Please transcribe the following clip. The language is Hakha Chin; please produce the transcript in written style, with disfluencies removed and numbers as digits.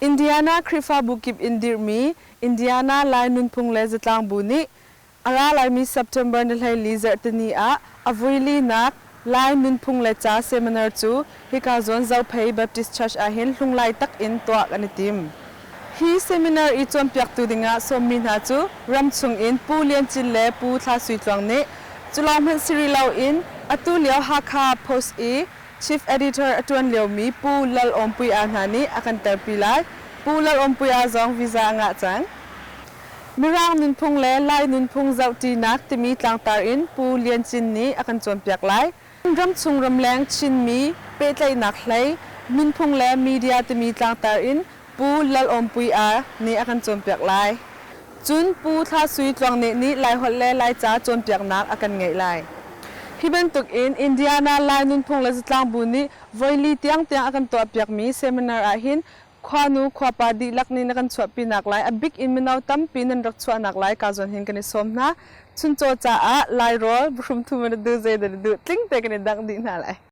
Indiana Khrihfabu kip in dirhmi Indiana Lai Nunphung le Zatlang Bu nih a ra laimi September ni 14 zarhteni ah a vui linak Lai Nunphung le Ca Seminar cu hika zawn Zophei Baptist Church ahhin hlunglai tak in tuah kan i tim. Hi seminar i cawnpiaktu dingah sawmmi hna cu ramchung in Pu Lian Cin le Pu Thla Sui Tluang nih cu lawng hmanh si rih loin atu lio Hakha Post i Chief Editor a ṭuan liomi Pu Lal Awm Puia hna nih a kan telpi lai. Pu Lal Awm Puia zong visa a ngah cang. Mirang nunphung le Lai nunphung zohṭinak timi tlangtar in Pu Lian Cin nih a kan cawnpiak lai. Ramchung ramleng Chinmi pehtlaihnak hlei, nunphung le media timi tlangtar in Pu Lal Awm Puia nih a kan cawnpiak lai. Cun Pu Thla Sui Tluangneh nih Laiholh le Laica cawnpiaknak a kan ngeih lai. Hi bantuk in Indiana Lai Nunphung le Zatlangbu nih voili tiangtiang a kan tuahpiakmi seminar ahhin khuanu khuapa dihlak nih na kan chuahpinak lai a bik in mino tampi nan rak chuahnak lai ka zawn hin kan i sawm hna. Chuncaw caah Lairawl, buhrum thum in a du zei dah na duh tling te kan i dangh dih hna lai.